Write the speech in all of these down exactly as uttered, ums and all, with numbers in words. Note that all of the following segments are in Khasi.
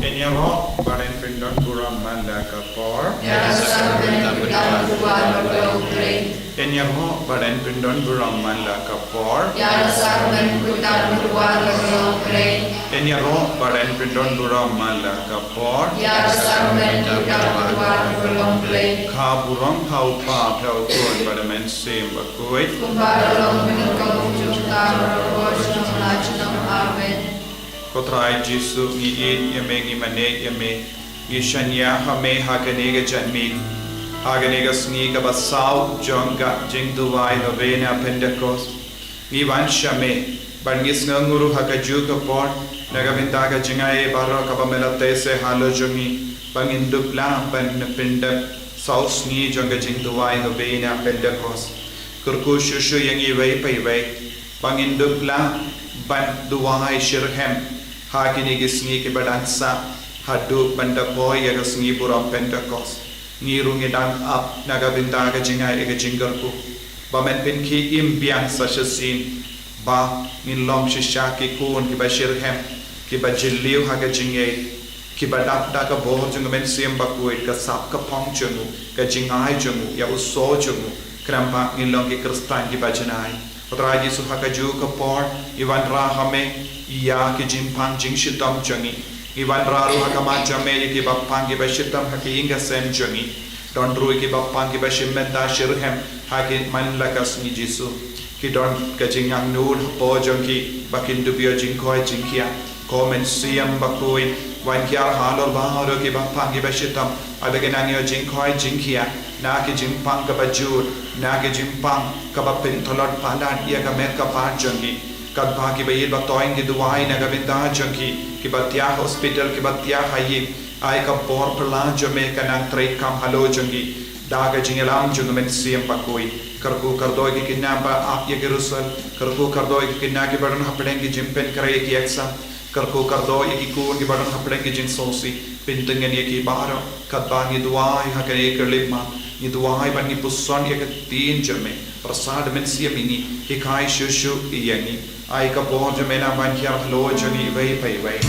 Yn ïaroh bad yn pyndon burom man la ka por. Ïa la sar ban pyndon burom man la ka por. Yn ïaroh bad yn pyndon burom man la ka por. Ïa la sar ban pyndon burom man la ka por. Yn ïaroh bad yn pyndon burom man la ka por. Ïa la sar ban pyndon burom man la ka por. Ka burom ha u Kpa bad ha u Khun bad ha u Mynsiem Bakhuid. Kumba la long mynta, kumjuh, kumta, baroh por, junom la junom. Amen. Ko Trai Jisu, ngi ïeit ïa me, ngi mane ïa me, ngi shaniah ha me ha kane ka janmiet, ha kane ka sngi kaba saw jong ka jingduwai novena Pentekost. Ngi wan sha me bad ngi sngewnguh ruh ha kajuh ka por na ka bynta ka jingai baroh kaba me la teh seh halor jong ngi, ba ngin dup lah ban pyndep saw sngi jong ka jingduwai novena Pentekost. Kyrkhu shuh shuh ïa ngi iwei pa iwei ba ngin dup lah ban duwai shitrhem ha kine ki sngi kiba dang sah haduh ban da poi ïa ka sngi burom Pentekost. Ngi ruh ngi dang ap na ka bynta ka jingai ïa ka jingkyrkhu ba men pynkhie im biang sa shisien, ba ngin long shisha ki khun kiba shitrhem, kiba jylliew ha ka jingïeit, kiba dap da ka bor jong ka Mynsiem Bakhuid, ka sap ka phong jong u, ka jingai jong u, ïa u sor jong u, khnang ba ngin long ki Khristan kiba janai. Ko Trai Jisu, ha kajuh ka por ngi wanrah ha me ïa ki jingpang jingshitom jong ngi. Ngi wanrah ruh ha khmat jong me ïa kiba pang kiba shitom ha ki ïing ki sem jong ngi. Don ruh ïa kiba pang kiba shim bynta shitrhem ha ki man la ka sngi Jisu. Ki don ka jingangnud hapoh jong ki ba kin dup ïoh jingkhoi jingkhiah. Ko Mynsiem Bakhuid, wan hiar halor baroh kiba pang kiba shitom, ai ba kin nang ïoh jingkhoi jingkhiah na ki jingpang kaba jur, na ki jingpang kaba pyntlot palat ïa ka met ka phad jong ki. Katba kiba ïeit ba thoh ngi duwai na ka bynta jong ki, kiba thiah hospital, kiba thiah ha ïing, ai ka bor phylla jong me kan nang treikam halor jong ki da ka jingïalam jong ka Mynsiem Bakhuid. Kyrkhu kyrdoh ïa ki khynnah ba ap ïa ki rusoi, kyrkhu kyrdoh ïa ki khynnah kiba don hapdeng ki jingpynkhreh ïa ki exam, kyrkhu kyrdoh ïa ki khun kiba don hapdeng ki jingsngewsih. Pyntngen ïa ki baroh katba ngi duwai ha kane ka khyllipmat. Ngi duwai bad ngi puson ïa ka ktien jong me. Pyrsad Mynsiem ïa ngi, hikai shuh shuh ïa ngi. Ai ka bor jong me nang ban hiar halor jong ngi iwei pa iwei.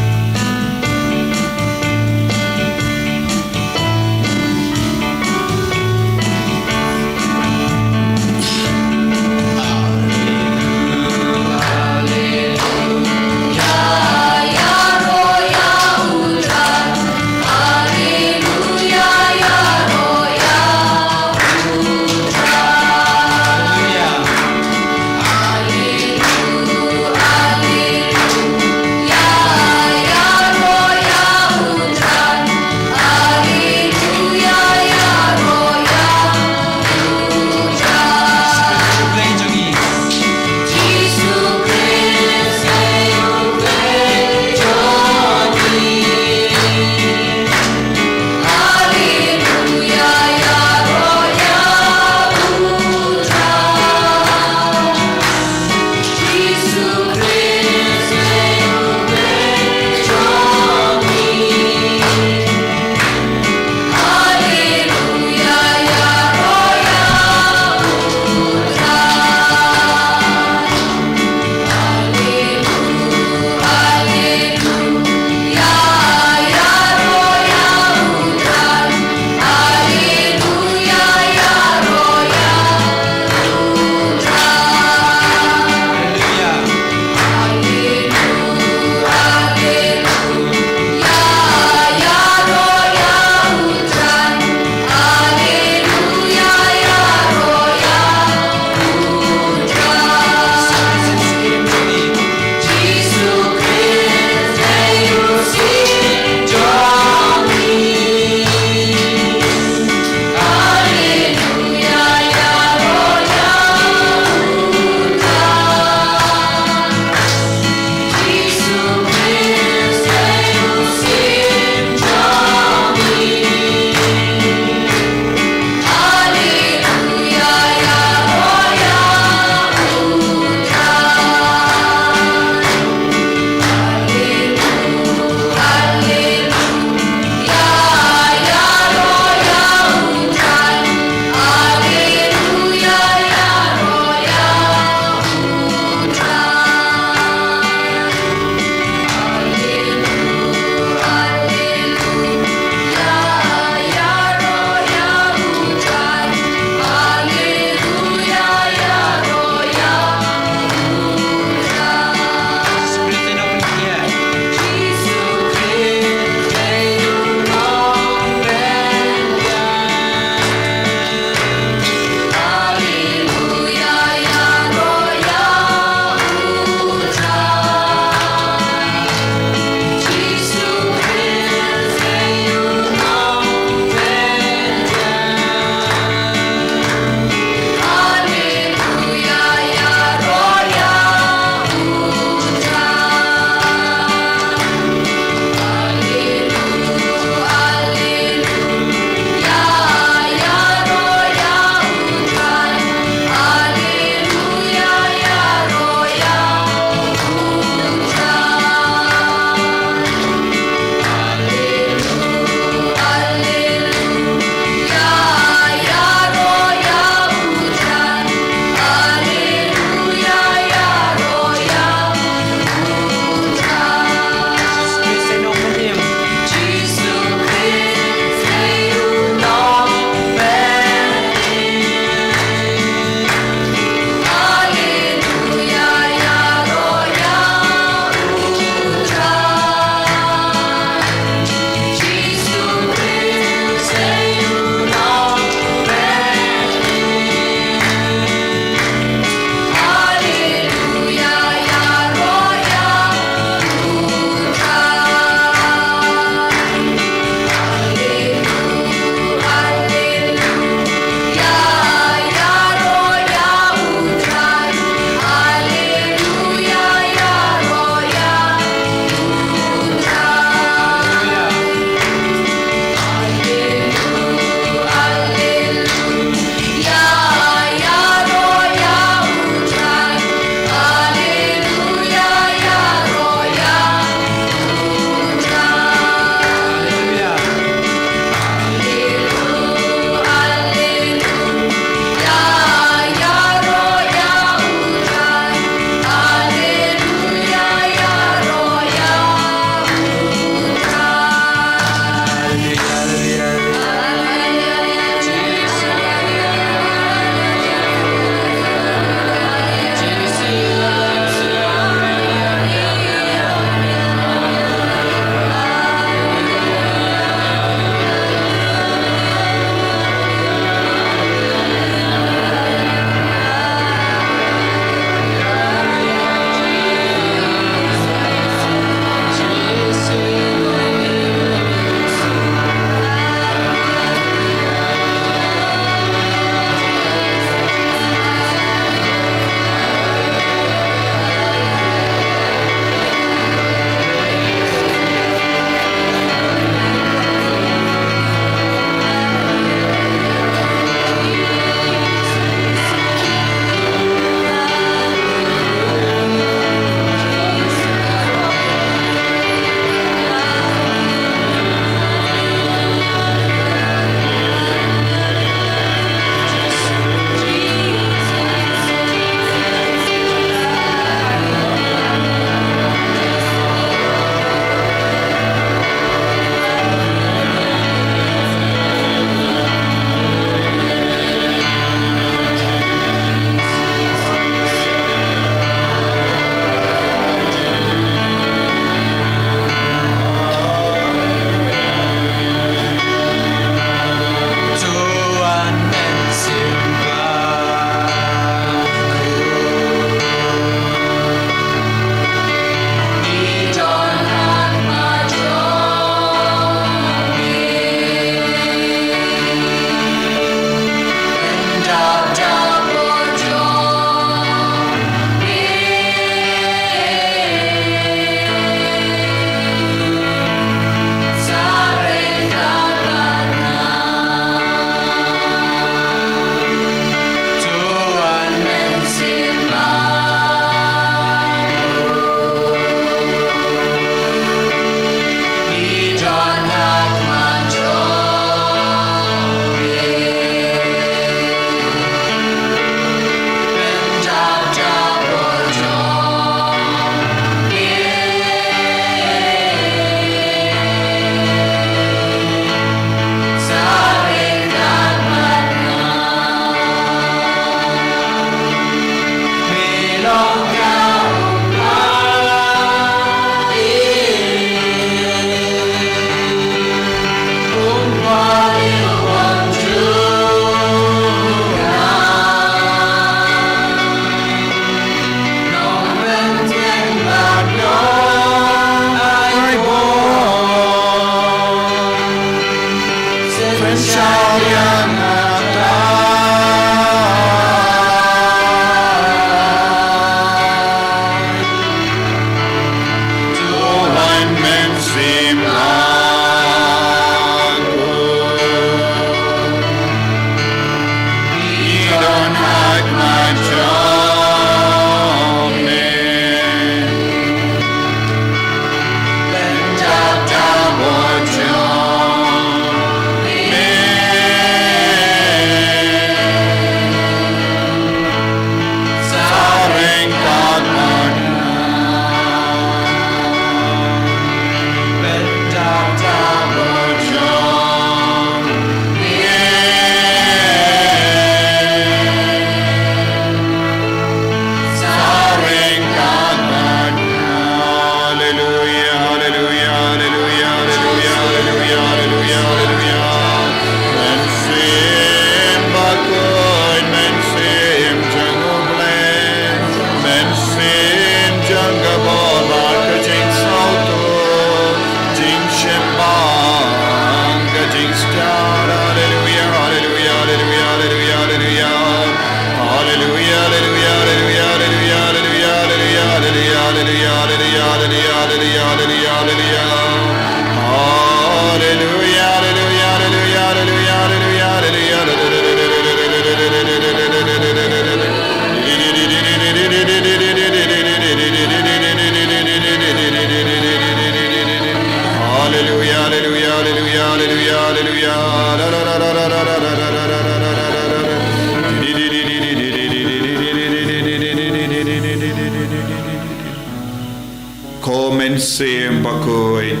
Ko Mynsiem Bakhuid,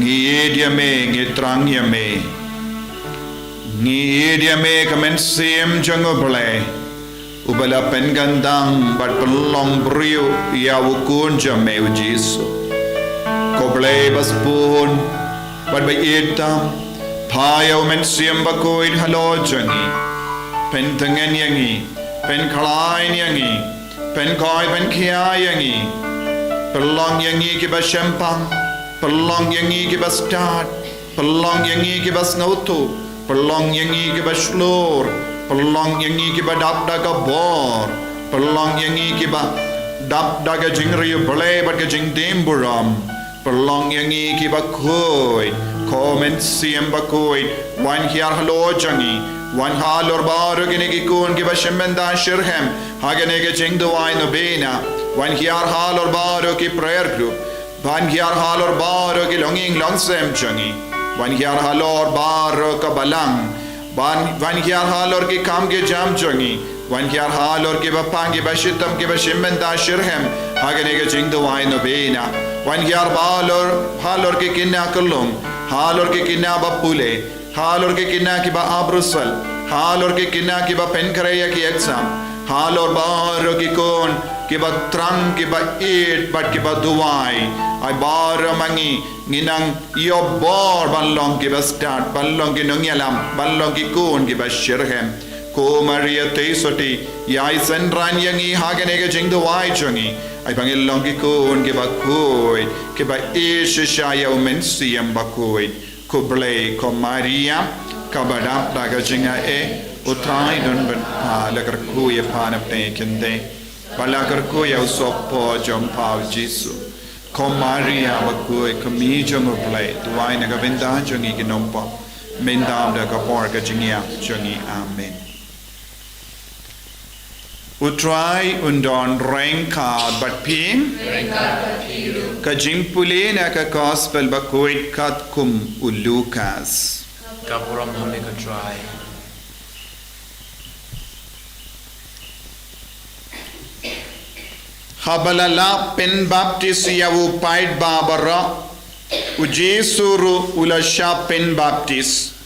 ngi ïeit ïa me, ngi thrang ïa me. Ngi ïeit ïa me, ko Mynsiem jong U Blei, uba la pynkyndang bad pynlong briew ïa u Khun jong me U Jisu. Ko Blei ba sbun bad ba ïeit tam, phah ïa U Mynsiem Bakhuid halor jong ngi. Pyntngen ïa ngi, pynkhlaiñ ïa ngi, pynkhuid pynkhia ïa ngi. Pynlong ïa ngi kiba shemphang, pynlong ïa ngi kiba stad, pynlong ïa ngi kiba sngewthuh, pynlong ïa ngi kiba shlur, pynlong ïa ngi kiba dap da ka bor, pynlong ïa ngi kiba dap da ka jingriewblei bad ka jingdemburom. Pynlong ïa ngi kiba khuid, ko Mynsiem Bakhuid, wan hiar halor jong ngi, wan halor baroh kine ki khun kiba shim bynta shitrhem ha kane ka jingduwai nobena, wan hiar halor baroh ki prayer group, wan hiar halor baroh ki longïing longsem jong ngi, wan hiar halor baroh ka balang, wan, wan hiar halor ki kam ki jam jong ngi, wan hiar halor kiba pang kiba shitom kiba shim bynta shitrhem ha kane ka jingduwai nobena, wan hiar halor, halor ki kynja kyllung, halor ki kynja ba pule, halor ki kynja kiba ap result, halor ki kynja kiba pynkhreh ïa ki exam, halor baroh ki khun kiba thrang, kiba ïeit bad kiba duwai. Ai baroh ma ngi ngi nang ïoh bor ban long kiba stad, ban long ki nongïalam, ban long ki khun kiba shitrhem. Ko Maria Theisotti, ïai synran ïa ngi ha kane ka jingduwai jong ngi. Ai ba ngin long ki khun kiba khuid, kiba ïeit shisha ïa U Mynsiem Bakhuid. Ko Blei, ko Maria kaba dap da ka jingaiei, U Trai un bynta, la kyrkhu ïa pha na pdeng ki kynthei, bad la kyrkhu ïa u sohpop jong pha U Jisu. Ko Maria bakhuid, ko Mei jong U Blei, duwai na ka bynta jong ngi ki nongpop, mynta bad ha ka por ka jingïap jong ngi. Amen. U Trai un don ryngkat bad phi. Ryngkat bad phi ruh. Ka jingpule na ka Gospel bakhuid katkum u Lukas. Ka burom ha me ko Trai. Haba la lah pynbaptis ïa u paidbah baroh, U Jisu ruh u la shah pynbaptis.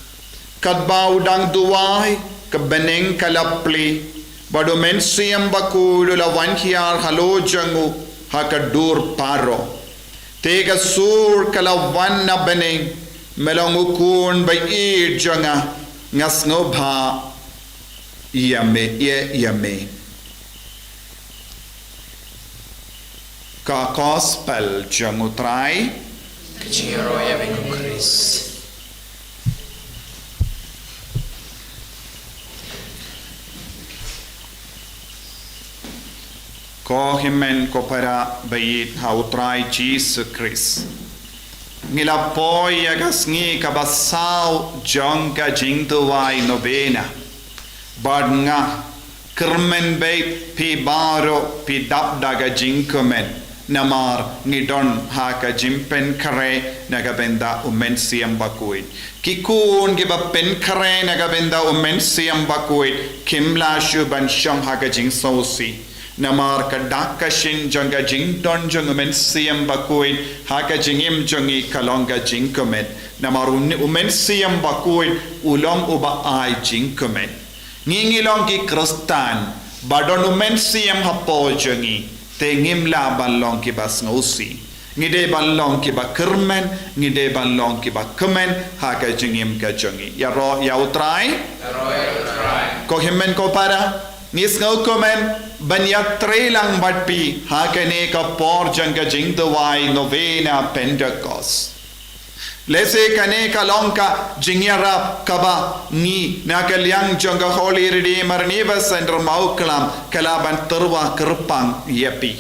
Katba u dang duwai, ka bneng ka la plie, bad U Mynsiem Bakhuid u la wan hiar halor jong u ha ka dur baroh. Te ka sur ka la wan na bneng, Me long u Khun ba ïeit jong nga, nga sngewbha ïa me, ïa, ïa me. Ka Gospel jong U Trai. Ka jingïaroh ïa me ko Khrist. Ko hynmen ko para ba ïeit ha u Trai Jisu Khrist. Ngi la poi ïa ka sngi kaba saw jong ka jingduwai novena. Bad nga kyrmen bad phi baroh phi dap da ka jingkmen. Namar ngi don ha ka jingpynkhreh na ka bynta u Mynsiem Bakhuid. Ki khun kiba pynkhreh na ka bynta u Mynsiem Bakhuid kim lah shuh ban shong ha ka jingsngewsih. Namar ka dak ka shin jong ka jingdon jong u Mynsiem Bakhuid ha ka jingim jong ngi ka long ka jingkmen. Namar u, u Mynsiem Bakhuid u long uba ai jingkmen. Ngi ngi long ki Khristan ba don u Mynsiem hapoh jong ngi, te ngim lah ban long kiba sngewsih. Ngi dei ban long kiba kyrmen, ngi dei ban long kiba kmen ha ka jingim ka jong ngi. Ïaroh ïa u Trai. Ko hynmen ko para, ngi sngewkmen ban ïatrei lang bad phi ha kane ka por jong ka jingduwai novena Pentecost. Lehse kane ka long ka jingïarap kaba ngi na ka liang jong ka Holy Redeemer Anniversary Centre Mawklam ka lah ban tyrwa kyrpang ïa phi.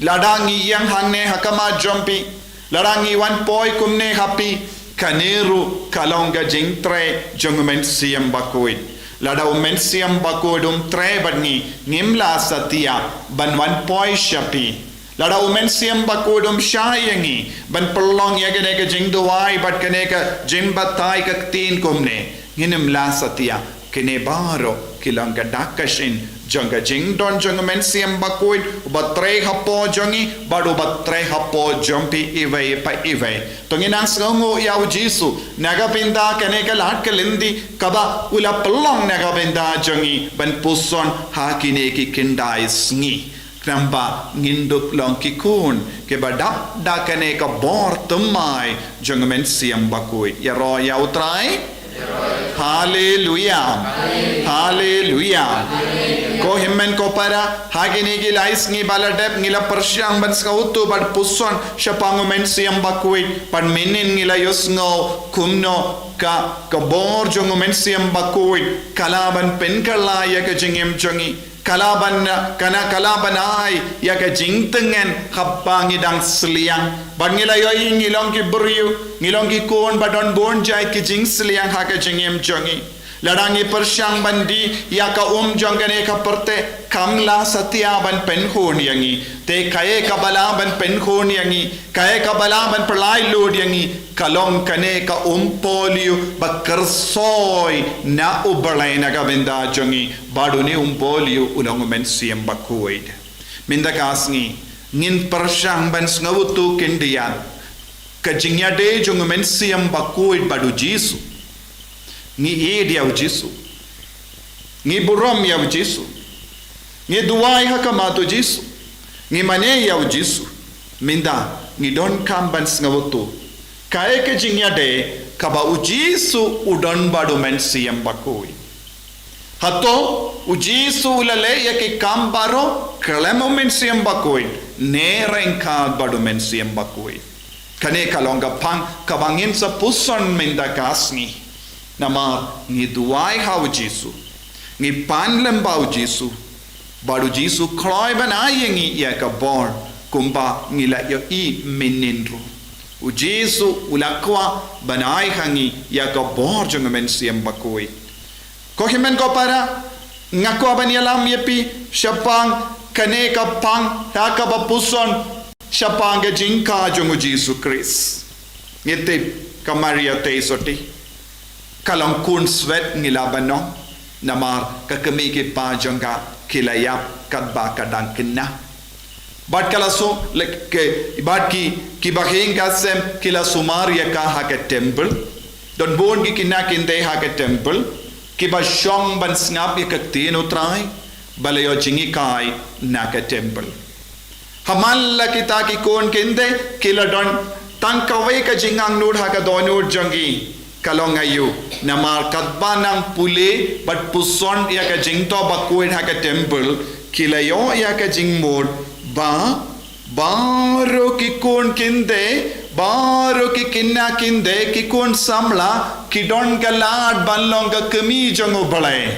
Lada ngi ïeng hangne ha khmat jong phi, lada ngi wan poi kumne ha phi, kane ruh ka long ka jingtrei jong u Mynsiem Bakhuid. Lada u Mynsiem Bakhuid um trei bad ngi, ngim lah satia ban wan poi sha phi. Lada u Mynsiem Bakhuid um shah ïa ngi ban pynlong ïa kane ka jingduwai bad kane ka jingbatai ka ktien kumne, ngin ym lah satia. Kine baroh ki long ka dak ka shin jong ka jingdon jong u Mynsiem Bakhuid uba trei hapoh jong ngi bad uba trei hapoh jong phi iwei pa iwei. To ngin nang sngewnguh ïa u Jisu na ka bynta kane ka lad ka lynti kaba u la pynlong na ka bynta jong ngi ban puson ha kine ki khyndai sngi. Khnang ba ngin dup long ki khun kiba dap da kane ka bor thymmai jong u Mynsiem Bakhuid. Ïaroh ïa u Trai. Haleluya. Haleluya. Ko hynmen ko para, ha kine ki lai sngi ba la dep ngi la pyrshang ban sngewthuh bad puson shaphang u Mynsiem Bakhuid, bad mynnin ngi la ïohsngew kumno ka, ka bor jong u Mynsiem Bakhuid ka lah ban pynkylla ïa ka jingim jong ngi. Ka lah ban, ka na, ka lah ban ai ïa ka jingtngen haba ngi dang sliang. Bad ngi la ïohi ngi long ki briew, ngi long ki khun ba don bun jait ki jingsliang ha ka jingim jong ngi. Lada ngi pyrshang ban die ïa ka um jong kane ka pyrthei, kam lah satia ban pynhun ïa ngi. Te kaei kaba lah ban pynhun ïa ngi, kaei kaba lah ban pynlait lut ïa ngi, ka long kane ka umpohliew ba kyrsoi na U Blei na ka bynta jong ngi. Bad une umpohliew u long u Mynsiem Bakhuid. Mynta ka sngi ngin pyrshang ban sngewthuh khyndiat ka jingïadei jong u Mynsiem Bakhuid bad u Jisu. Ngi ïeit ïa u Jisu. Ngi burom ïa u Jisu. Ngi duwai ha khmat u Jisu. Ngi mane ïa u Jisu. Mynta ngi donkam ban sngewthuh kaei ka jingïadei kaba u Jisu u don bad u Mynsiem Bakhuid. Hato u Jisu u la leh ïa ki kam baroh khlem u Mynsiem Bakhuid ne ryngkat bad u Mynsiem Bakhuid? Kane ka long ka phang kaba ngin sa puson mynta ka sngi. Namar ngi duwai ha u Jisu, ngi pan lem bad u Jisu, bad u Jisu u kloi ban ai ïa ngi ïa ka bor kumba ngi la ïohi mynnin ruh. U Jisu u la kwah ban ai ha ngi ïa ka bor jong u Mynsiem Bakhuid. Ko hynmen ko para, nga kwah ban ïalam ïa phi shaphang kane ka phang ha kaba puson shaphang ka jingkha jong u Jisu Khrist. Ngi tip ka Maria Theisotti ka long khun swet ngi lah ban ong, namar ka kmie ki kpa jong ka ki la ïap katba ka dang khynnah. Bad ka la su, le, ke, bad ki, ki bahaïing ka sem ki la sumar ïa ka ha ka temple. Don bun ki khynnah khyndai ha ka temple kiba shong ban sngap ïa ka ktien u Trai, ba la ïoh jinghikai na ka temple. Ha man la kita ki khun khyndai ki la don tang kawei ka jingangnud ha ka dohnud jong ki. Ka long aïu? Namar katba nang pule bad puson ïa ka jingthoh bakhuid ha ka temple, ki la ïoh ïa ka jingmut ba baroh ki khun khyndai, baroh ki khynnah khyndai, ki khun samla, ki don ka lad ban long ka kmie jong U Blei.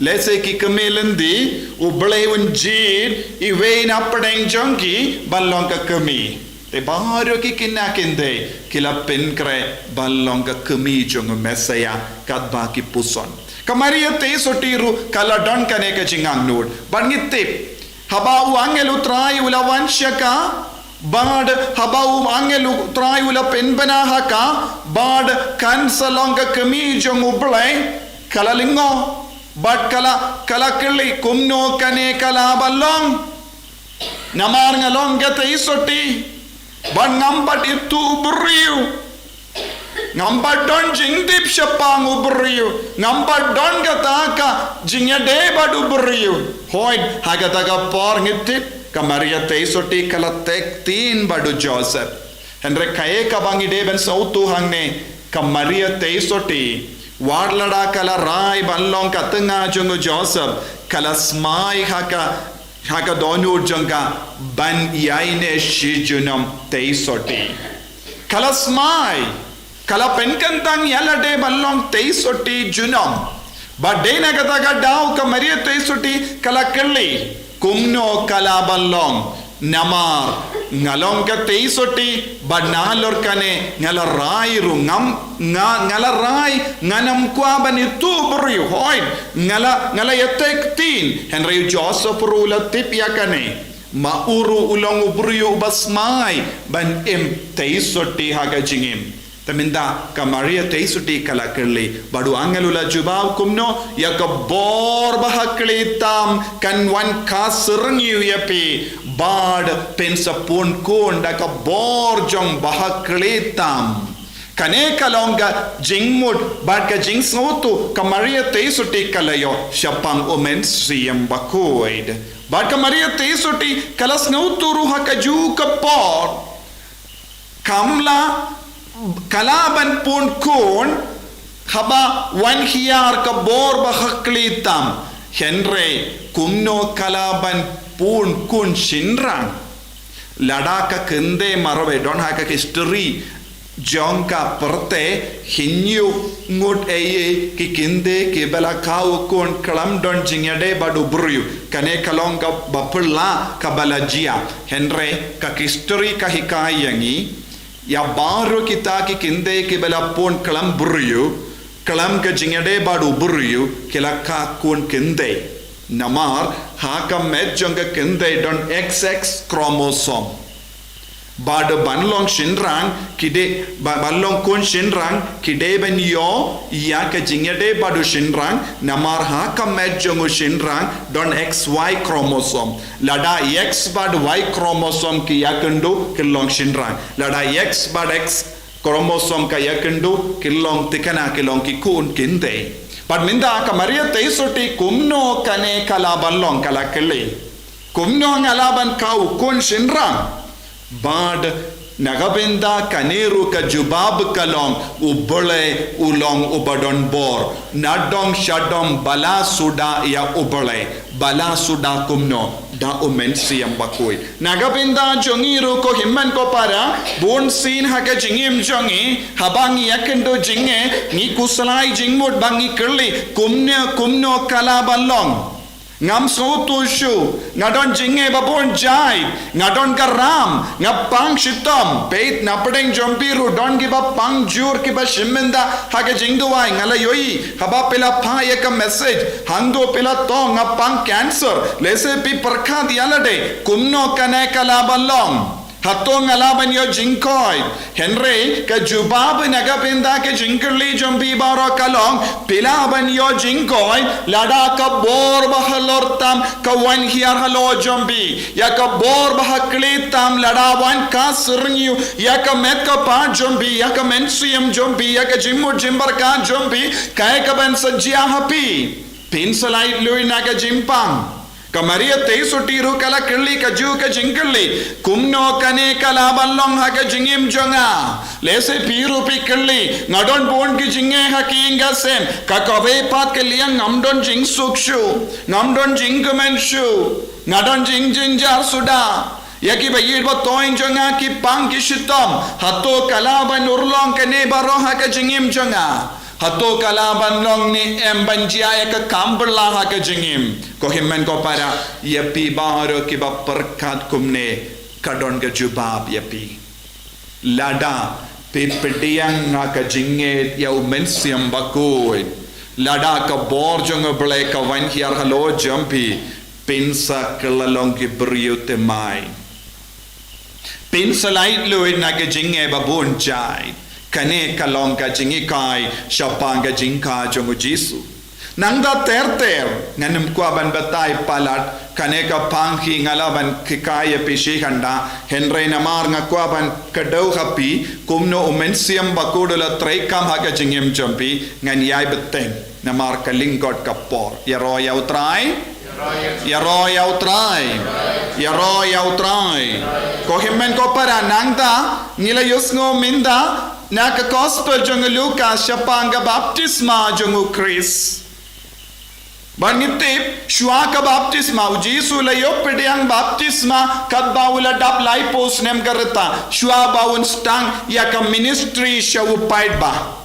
Lehse ki kmie lynti, U Blei un jied iwei na pdeng jong ki ban long ka kmie. Te baroh ki khynnah khyndai ki la pynkhreh ban long ka kmie jong u Messaïah katba ki puson. Ka Maria Theisotti ruh ka la don kane ka jingangnud. Bad ngi tip, haba u angel U Trai u la wan sha ka, bad haba u angel U Trai u la pynbna ha ka, bad kan sa long ka kmie jong U Blei, ka la lyngngoh, bad ka la, ka la kylli, kumno kane ka lah ban long? Namar nga long ka Theisotti, bad ngam pat ithuh u briew. Ngam pat don jingtip shaphang u briew. Ngam pat don kata ka jingïadei bad u briew. Hooid, ha kata ka por ngi tip, ka Maria Theisotti ka la tek ktien bad u Joseph. Hynrei kaei kaba ngi dei ban sngewthuh hangne, ka Maria Theisotti, wat lada ka la rai ban long ka tnga jong u Joseph, ka la smai ha ka, ha ka dohnud jong ka ban ïaineh shi junom Theisotti. Ka la smai, ka la pynkyntang ïa lade ban long Theisotti junom. Bad dei na kata ka daw ka Maria Theisotti ka la kylli, kumno ka lah ban long? Namar nga long ka Theisotti, bad nalor kane nga la rai ruh ngam, nga, nga la rai, ngan ym kwah ban ithuh u briew, hooid, nga la, nga la ïatek ktien. Hynrei u Joseph ruh u la tip ïa kane. Ma u ruh u long u briew uba smai ban im Theisotti ha ka jingim. Te mynta ka Maria Theisotti ka la kylli, bad u angel u la jubab kumno, ïa ka bor ba ha khlieh tam kan wan khasyrngiew ïa phi, bad phin sa pun khun da ka bor jong ba ha khlieh tam. Kane ka long ka jingmut bad ka jingsngewthuh ka Maria Theisotti ka la ïoh shaphang u Mynsiem Bakhuid. Bad ka Maria Theisotti ka la sngewthuh ruh ha kajuh ka por, kam lah, ka lah ban pun khun haba wan hiar ka bor ba ha khlieh tam. Hynrei kumno ka lah ban pun khun shynrang? Lada ka kynthei marwei, don ha ka history jong ka pyrthei, hynñiew ngut ei ei ki kynthei kiba la khaw khun khlem don jingïadei bad u briew. Kane ka long kaba phylla kaba la jia. Hynrei ka history ka hikai ïa ngi, ïa baroh kita ki kynthei kiba la pun khlem briew, khlem ka jingïadei bad u briew, ki la khaw khun kynthei. Namar ha ka met jong ka kynthei don X X chromosome. Bad ban long shynrang, ki dei, ba, ban long khun shynrang, ki dei ban ïoh ïa ka jingïadei bad u shynrang, namar ha ka met jong u shynrang don X Y chromosome. Lada X bad Y chromosome ki ïakynduh, ki long shynrang. Lada X bad X chromosome ka ïakynduh, ki long thikna, ki long ki khun kynthei. Bad mynta ka Maria Theisotti kumno kane ka lah ban long, ka la kylli. Kumno nga lah ban khaw khun shynrang? Bad na ka bynta kane ruh ka jubab ka long, U Blei u long uba don bor. Nadong shadong ba la suda ïa U Blei. Ba la suda kumno? Da u Mynsiem Bakhuid. Na ka bynta jong ngi ruh ko hynmen ko para, bunsien ha ka jingim jong ngi, haba ngi ïakynduh jingeh, ngi khuslai jingmut bad ngi kylli, kumno, kumno ka lah ban long? Ngam sngewthuh shuh, nga don jingeh ba bun jait, nga don ka ram, nga pang shitom. Peit, na pdeng jong phi ruh don kiba pang jur, kiba shim bynta ha ka jingduwai. Nga la ïohi haba phi la phah ïa ka message, hangto phi la thoh, nga pang cancer. Lehse phi pyrkhat ïa lade, kumno kane ka lah ban long? Hato nga lah ban ïoh jingkoit? Hynrei ka jubab na ka bynta ka jingkylli jong phi baroh ka long, phi lah ban ïoh jingkoit lada ka bor ba halor tam ka wan hiar halor jong phi. Ïa ka bor ba ha khlieh tam lada wan khasyrngiew ïa ka met ka phad jong phi, ïa ka mynsiem jong phi, ïa ka jingmut jingpyrkhat jong phi, kaei kaban sa jia ha phi? Phin sa lait luid na ka jingpang. Ka Maria Theisotti ruh ka la kylli kajuh ka jingkylli, kumno kane ka lah ban long ha ka jingim jong nga? Lehse phi ruh phi kylli, nga don bun ki jingeh ha ka ïing ka sem, ka kawei pat ka liang ngam don jingsuk shuh, ngam don jingkmen shuh, nga don jingjynjar suda. Ïa kiba ïeit ba thoiñ jong nga ki pang ki shitom, hato ka lah ban urlong kane baroh ha ka jingim jong nga? Hato ka lah ban long ne em ban jia ïa ka kam bylla ha ka jingim? Ko hynmen ko para, ïa phi baroh kiba pyrkhat kumne, ka don ka jubab ïa phi. Lada phi pdiang ha ka jingngeit ïa u Mynsiem Bakhuid, lada ka bor jong u Blei ka wan hiar halor jong phi, phin sa kylla long ki briew thymmai. Phin sa lait luid na ka jingeh ba bun jait. Kane ka long ka jinghikai shaphang ka jingkha jong u Jisu. Nangta ter ter, ngan ym kwah ban batai palat, kane ka pang hi nga lah ban hikai ïa phi shi khyndiat, hynrei namar nga kwah ban kdew ha phi kumno u Mynsiem Bakhuid u la treikam ha ka jingim jong phi, ngan ïai bteng namar ka lyngkot ka por. Ïaroh ïa u Trai. Ïaroh ïa u Trai. Ïaroh ïa u Trai. Ko hynmen ko para, nangta ngi la ïohsngew mynta na ka Gospel jong u Lukas shaphang ka baptisma jong u Khrist. Bad ngi tip, shuwa ka baptisma, u Jisu u la ïoh pdiang baptisma katba u la dap laiphew snem ka rta, shuwa ba un sdang ïa ka ministry sha u paidbah.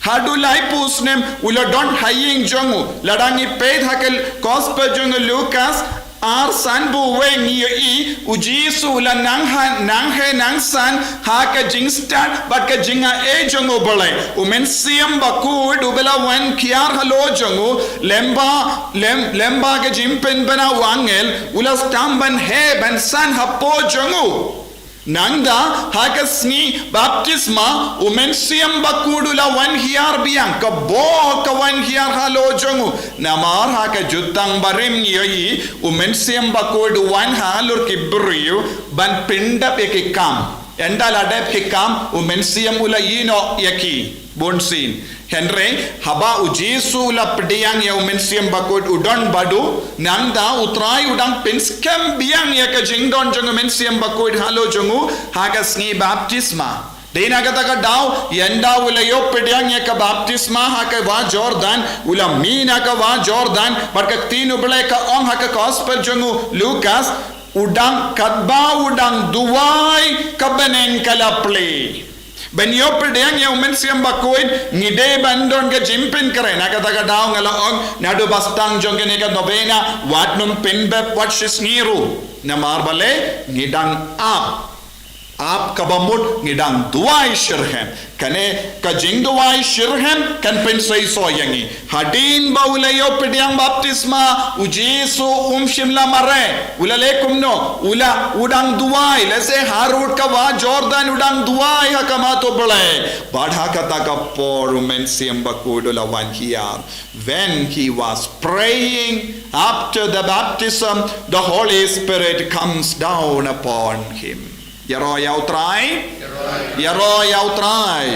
Haduh laiphew snem u la don ha ïing jong u. Lada ngi peit ha ka Gospel jong u Lukas ar, san bad wei, ngi ïohi u Jisu u la nang ha, nang heh nang san ha ka jingstad bad ka jingaiei jong u Blei. U Mynsiem Bakhuid u ba la wan hiar halor jong u, lem bad, lem, lem bad ka jingpynbna u angel, u la sdang ban heh ban san hapoh jong u. Nangta ha ka sngi baptisma u Mynsiem Bakhuid u la wan hiar biang, ka bor ka wan hiar halor jong u. Namar ha ka Jutang Barim ngi ïohi u Mynsiem Bakhuid u wan halor ki briew ban pyndep ïa ki kam. Ynda la dep ki kam, u Mynsiem u la ïehnoh ïa ki bunsien. Hynrei haba u Jisu u la pdiang ïa u Mynsiem Bakhuid u don bad u, nangta u Trai u dang pynskhem biang ïa ka jingdon jong u Mynsiem Bakhuid halor jong u ha ka sngi baptisma. Dei na kata ka daw, ynda u la ïoh pdiang ïa ka baptisma ha ka wah Jordan, u la mih na ka wah Jordan, bad ka ktien u Blei ka ong ha ka Gospel jong u Lukas, u dang, katba u dang duwai, ka bneng ka la plie. Ban ïoh pdiang ïa u Mynsiem Bakhuid, ngi dei ban don ka jingpynkhreh. Na kata ka daw nga la ong, naduh ba sdang jong kane ka novena, wat nym pynbep wat shisngi ruh. Namar balei, ngi dang ap. Ap kaba mut ngi dang duwai shitrhem. Kane ka jingduwai shitrhem kan pynseisoh ïa ngi. Hadien ba u la ïoh pdiang baptisma, u Jisu um shym la mareh. U la leh kumno? U la, u dang duwai. Lehse harud ka wah Jordan u dang duwai ha khmat u Blei. Bad ha kata ka por u Mynsiem Bakhuid u la wan hiar. When he was praying after the baptism, the Holy Spirit comes down upon him. Ïaroh ïa u Trai. Ïaroh ïa u Trai.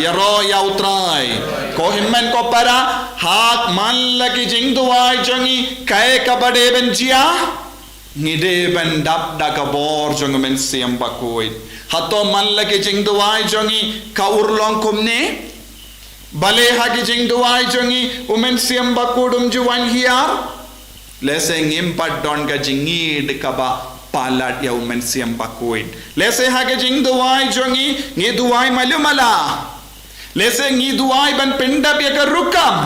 Ïaroh ïa u Trai. Ko hynmen ko para, ha khmat la ki jingduwai jong ngi, kaei kaba dei ban jia? Ngi dei ban dap da ka bor jong u Mynsiem Bakhuid. Hato ha khmat la ki jingduwai jong ngi ka urlong kumne? Balei ha ki jingduwai jong ngi u Mynsiem Bakhuid um ju wan hiar? Lehse ngim pat don ka jingïeit kaba palat ïa u Mynsiem Bakhuid. Lehse ha ki jingduwai jong ngi, ngi duwai malu mala. Lehse ngi duwai ban pyndap ïa ka rukom.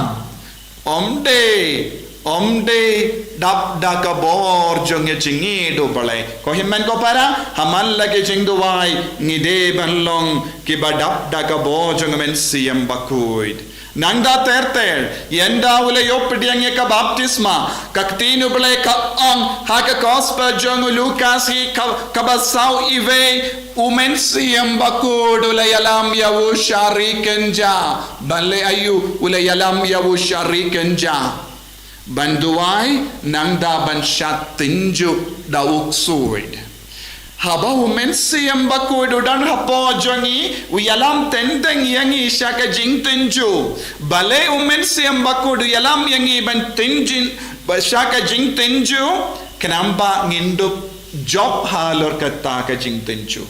Ym dei, ym dei dap da ka bor jong ka jingïeit u Blei. Ko hynmen ko para, ha khmat la ki jingduwai, ngi dei ban long kiba dap da ka bor jong u Mynsiem Bakhuid. Nangta ter ter, ynda u la ïoh pdiang ïa ka baptisma, ka ktien u Blei ka ong ha ka Gospel jong u Lukas hi ka, kaba saw iwei, u Mynsiem Bakhuid u la ïalam ïa u sha ri kynja. Balei aïu u la ïalam ïa u sha ri kynja? Ban duwai, nangta ban shad tynjuh da u ksuid. Haba u Mynsiem Bakhuid u don hapoh jong ngi, u ïalam teng teng ïa ngi sha ka jingtynjuh. Balei u Mynsiem Bakhuid u ïalam ïa ngi ban tynjuh, ba sha ka jingtynjuh, khnang ba ngin dup jop halor kata ka jingtynjuh.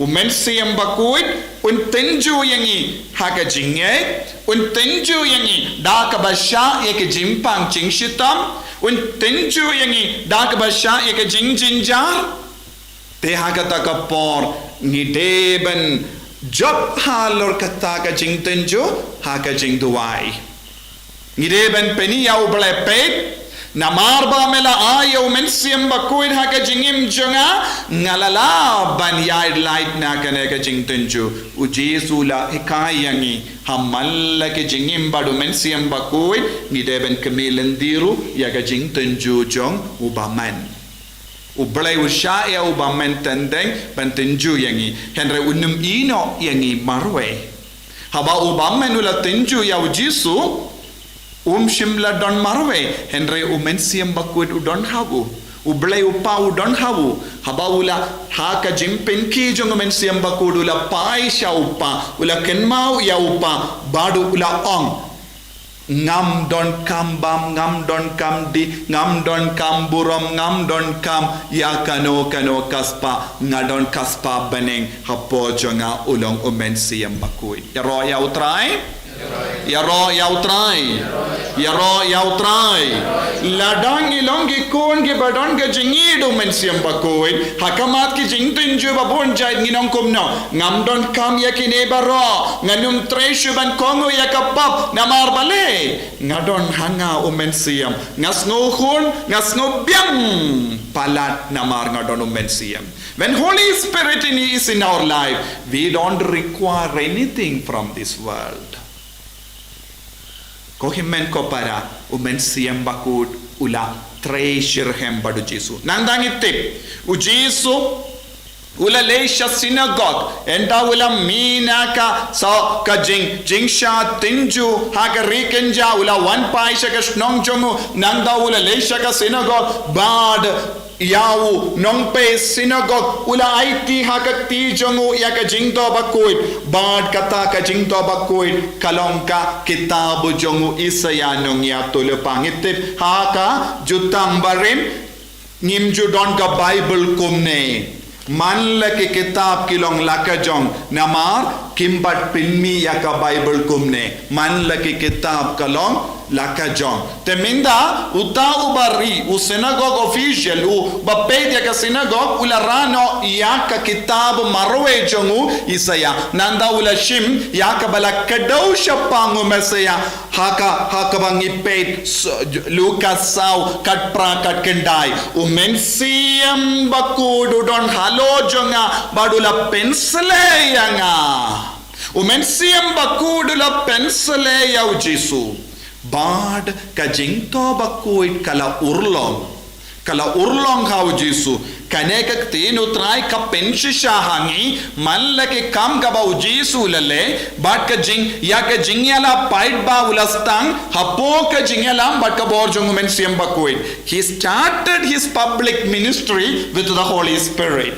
U Mynsiem Bakhuid un tynjuh ïa ngi ha ka jingngeit, un tynjuh ïa ngi da kaba shah ïa ka jingpang jingshitom, un tynjuh ïa ngi da kaba shah ïa ka jingjynjar. Te ha kata ka por ngi dei ban Jop halor kata ka jingtynjuh ha ka jingduwai. Ngi dei ban pyni ïa U Blei, peit, namar ba me la ai ïa U Mynsiem Bakhuid ha ka jingim jong nga, nga la lah ban ïaid lait na kane ka jingtynjuh. U Jisu u la hikai ïa ngi, ha man la ki jingim bad U Mynsiem Bakhuid, ngi dei ban kynmaw lynti ruh ïa ka jingtynjuh jong U Bymman. U Blei u shah ïa U Bymman teng teng ban tynjuh ïa ngi. Hynrei um ïehnoh ïa ngi marwei. Haba U Bymman u la tynjuh ïa U Jisu, um shym la don marwei. Hynrei U Mynsiem Bakhuid u don ha u. U Blei U Kpa u don ha u. Haba u la, ha ka jingpynkiew jong U Mynsiem Bakhuid, u la phai sha U Kpa, u la kynmaw ïa U Kpa, bad u la ong, ngam donkam bam, ngam donkam dih, ngam donkam burom, ngam donkam ïa kano kano ka spah, nga don ka spah bneng hapoh jong nga, u long U Mynsiem Bakhuid. Ïaroh ïa U Trai. Ïaroh ïa U Trai. Ïaroh ïa U Trai. Lada ngi long ki khun kiba don ka jingïeit U Mynsiem Bakhuid, ha khmat ki jingtynjuh ba bun jait ngin ong kumno? Ngam donkam ïa kine baroh. Ngan ym treh shuh ban kohnguh ïa ka pop, namar balei? Nga don ha nga U Mynsiem. Nga sngew hun, nga sngew biang palat namar nga don U Mynsiem. When Holy Spirit in, is in our life, we don't require anything from this world. Ko hynmen ko para, U Mynsiem Bakhuid u la trei shitrhem bad U Jisu. Nangta ngi tip, U Jisu u la leit sha synagog, ynda u la mih na ka, sa ka jing, jingshah tynjuh ha ka ri kynja, u la wan phai sha ka shnong jong u, nangta u la leit sha ka synagog, bad ïa u nongpeit synagog u la aiti ha ka kti jong u ïa ka Jingthoh Bakhuid, bad kata ka Jingthoh Bakhuid ka long ka kitab jong u Isaïah nongïathuhlypa. Ngi tip ha ka Jutang Barim, ngim ju don ka Baibl kumne. Man la ki kitab ki long la ka jong, namar kim pat pynmih ïa ka Baibl kumne. Man la ki kitab ka long la ka jong. Te mynta, uta uba ri, u synagog official, uba peit ïa ka synagog, u la rah noh ïa ka kitab marwei jong u Isaïah. Nangta u la shim ïa kaba la kdew shaphang u Messiah. Ha ka, ha kaba ngi peit, s-, Lukas saw, khatphra, khatkhyndai. U Mynsiem Bakhuid u don halor jong nga, bad u la pynsleh ïa nga. U Mynsiem Bakhuid u la pynsleh ïa U Jisu. Bad ka Jingthoh Bakhuid ka la urlong. Ka la urlong ha U Jisu. Kane ka Ktien U Trai ka pynshisha ha ngi, man la ki kam kaba U Jisu u la leh, bad ka jing, ïa ka jingïalap paidbah u la sdang, hapoh ka jingïalam bad ka bor jong U Mynsiem Bakhuid. He started his public ministry with the Holy Spirit.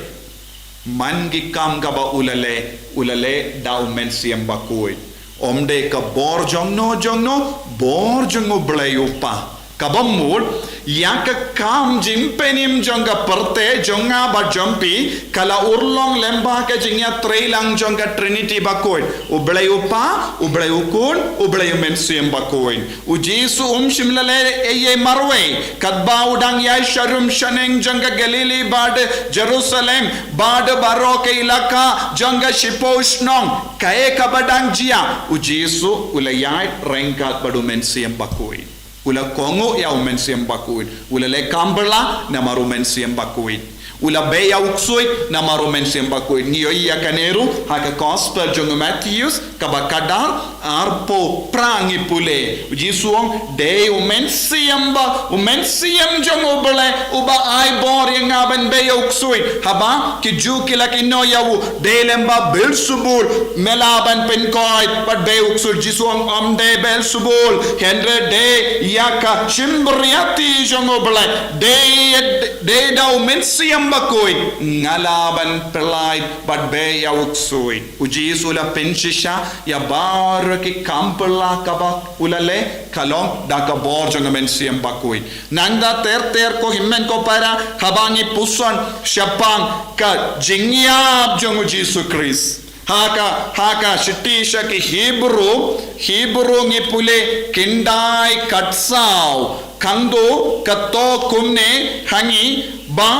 Man ki kam kaba u la leh, u la leh da U Mynsiem Bakhuid. Ym dei ka bor jong no jong no, bor jong U Blei U Kpa. Kaba mut, ïa ka kam jingpynim jong ka pyrthei jong nga bad jong phi, ka la urlong lyngba ka jingïatreilang jong ka Trinity Bakhuid. U Blei U Kpa, U Blei U Khun, U Blei U Mynsiem Bakhuid. U Jisu um shym la leh ei ei marwei, katba u dang ïaid sharum shaneng jong ka Galili bad Jerusalem, bad baroh ka ilaka jong ka shiphew shnong, kaei kaba dang jia, U Jisu u la ïaid ryngkat bad U Mynsiem Bakhuid. U la kohnguh ïa U Mynsiem Bakhuid. U la leh kam phylla namar U Mynsiem Bakhuid. U la beh ïa u ksuid namar U Mynsiem Bakhuid. Ngi ïohi ïa kane ruh ha ka Gospel jong u Mathaios, kaba khatdor, arphew phra ngi pule. U Jisu u ong, dei U Mynsiem ba, U Mynsiem jong U Blei, uba ai bor ïa nga ban beh ïa u ksuid. Haba ki Jiw ki la kynnoh ïa u, dei lyngba Beelzebul me lah ban pynkoit bad beh ïa u ksuid. Jisu u ong, ym dei Beelzebul, hynrei dei ïa ka shympriahti jong U Blei. Dei, dei da U Mynsiem Bakhuid nga lah ban pyllait bad beh ïa u ksuid. U Jisu u la pynshisha ïa baroh ki kam phylla kaba u la leh, ka long da ka bor jong U Mynsiem Bakhuid. Nangta ter ter, ko hynmen ko para, haba ngi puson shaphang ka jingïap jong U Jisu Khrist, ha ka, ha ka shithi sha ki Hebru, Hebru ngi pule khyndai khatsaw, khang do, kato kumne ha ngi ba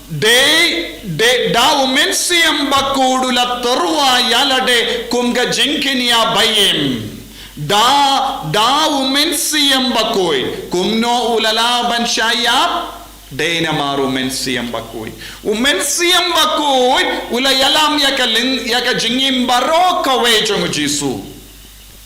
Dei, dei, da u Mynsiem Bakhuid u la tyrwa ïa lade kum ka jingkynïa ba im. Da, da u Mynsiem Bakhuid, kumno u la lah ban shah ïap? Dei namar u Mynsiem Bakhuid. U Mynsiem Bakhuid u la ïalam ïa ka ling, ïa ka jingim baroh kawei jong u Jisu.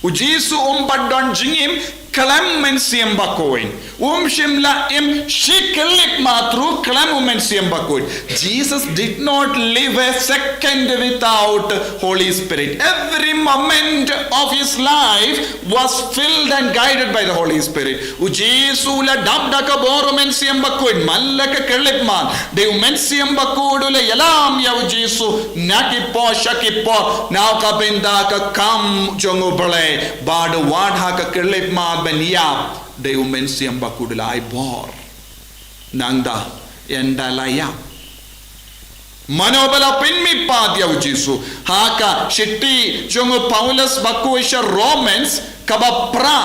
U Jisu um pat don jingim khlem Mynsiem Bakhuid. Um shym la im shi khyllipmat ruh khlem u Mynsiem Bakhuid. Jesus did not live a second without Holy Spirit. Every moment of his life was filled and guided by the Holy Spirit. U Jisu u la dap da ka bor u Mynsiem Bakhuid man la ka khyllipmat. Dei u Mynsiem Bakhuid u la ïalam ïa u Jisu na ki por sha ki por, na ka bynta ka kam jong u Blei. Bad wat ha ka khyllipmat ban ïap, dei u Mynsiem Bakhuid u la ai bor. Nangta ynda la ïap, mano ba la pynmihpat ïa u Jisu? Ha ka shithi jong u Paulus bakhuid sha Romans kaba phra,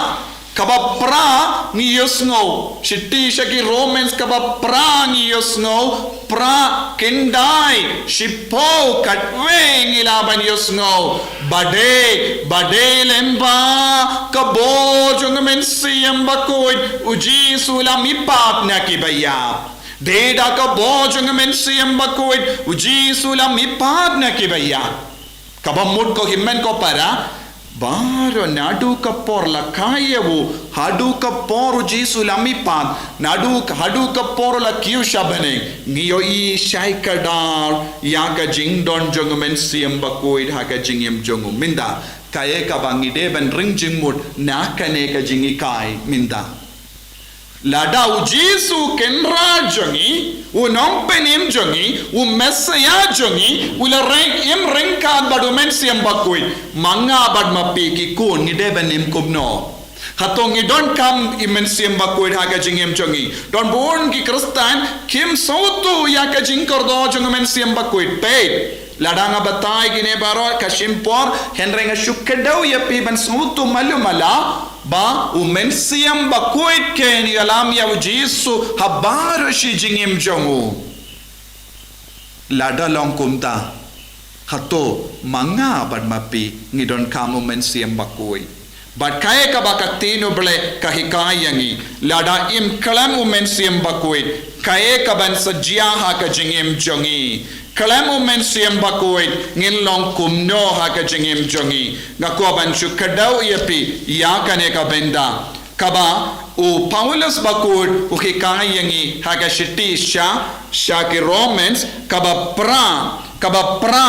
kaba phra ngi ïohsngew. Shithi sha ki Romans kaba phra ngi ïohsngew, phra, khyndai, shiphew, katwei ngi lah ban ïohsngew. Ba dei, ba dei lyngba ka bor jong u Mynsiem Bakhuid u Jisu u la mihpat na kiba ïap. Dei da ka bor jong u Mynsiem Bakhuid u Jisu u la mihpat na kiba ïap. Kaba mut ko hynmen ko para, baroh naduh ka por la kha ïa u haduh ka por u Jisu u la mihpat, naduh ka, haduh ka por u la kiew sha bneng, ngi ïohi shai kdar ïa ka jingdon jong u Mynsiem Bakhuid ha ka jingim jong u. Mynta kaei kaba ngi dei ban ring jingmut na kane ka jinghikai mynta? Lada u Jisu u Kynrad jong ngi, u Nongpynim jong ngi, u Messaïah jong ngi u la reng, im ryngkat bad u Mynsiem Bakhuid, ma nga bad ma phi ki khun ngi dei ban im kumno? Hato ngi donkam u Mynsiem Bakhuid ha ka jingim jong ngi? Don bun ki Khristan kim sngewthuh ïa ka jingkordor jong u Mynsiem Bakhuid. Peit, lada nga batai kine baroh ka shim por, hynrei nga shu kdew ïa phi ban sngewthuh malu mala ba u Mynsiem Bakhuid kein u ïalam ïa u Jisu ha baroh shi jingim jong u. Lada long kumta, hato ma nga bad ma phi ngi donkam u Mynsiem Bakhuid? Bad kaei kaba ka ktien u Blei ka hikai ïa ngi, lada im khlem u Mynsiem Bakhuid, kaei kaban sa jia ha ka jingim jong ngi? Khlem u Mynsiem Bakhuid ngin long kumno ha ka jingim jong ngi? Nga kwah ban shu kdew ïa phi ïa kane ka bynta kaba u Paulus bakhuid u hikai ïa ngi ha ka shithi sha, sha ki Romans kaba phra, kaba phra,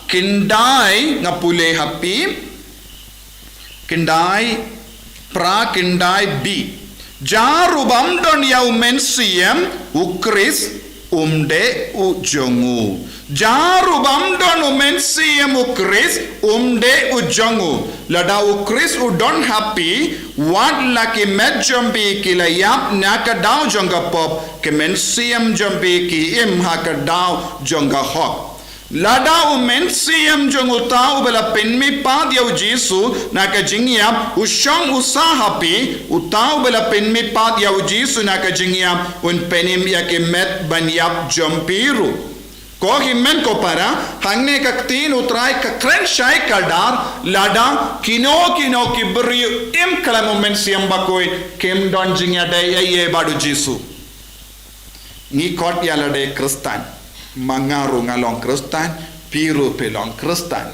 khyndai, nga pule ha phi. Khyndai, phra, khyndai B. Jar u bym don ïa u Mynsiem u Khrist um dei u jong u. Jar u bym don u Mynsiem u Khrist um dei u jong u. Lada u Khrist u don ha phi, wat la ki met jong phi ki la ïap na ka daw jong ka pop, ki mynsiem jong phi ki im ha ka daw jong ka hok. Lada u Mynsiem jong uta uba la pynmihpat ïa u Jisu na ka jingïap u shong u sah ha phi, uta uba la pynmihpat ïa u Jisu na ka jingïap un pynim ïa ki met ban ïap jong phi ruh. Ko hynmen ko para, hangne ka ktien u Trai ka kren shai kdar, lada kino kino ki briew im khlem u Mynsiem Bakhuid kim don jingïadei ei ei bad u Jisu. Ngi khot ïa lade Khristan. Ma nga ruh nga long Khristan, phi ruh phi long Khristan.